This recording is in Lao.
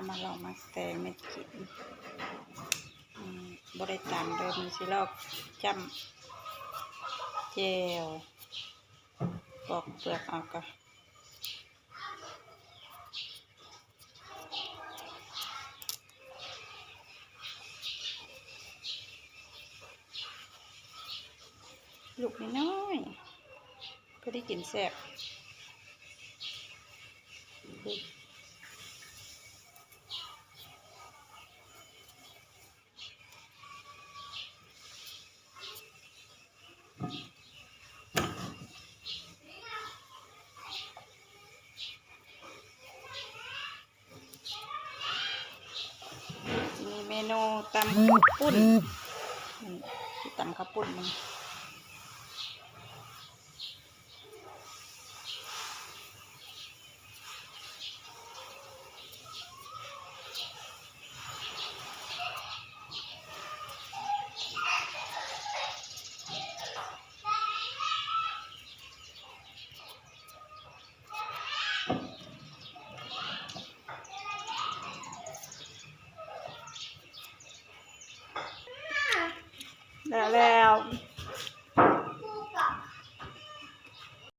ມາລອງໝາກແຕງແມ່ກິນ. ອືມ ບໍ່ໄດ້ຕຳເດີ ມື້ນີ້ຊິລອກຈ້ຳແຈ່ວ ປອກເປືອກອອກກ່ອນ. ລູກນ້ອຍໆ ພໍດີກິນແຊບ. ມີເມນູຕຳເຂົ້າປຸ້ນ ອືມ ຊິຕຳເຂົ້າປຸ້ນມັນ. ແລ້ວ ແລ້ວ.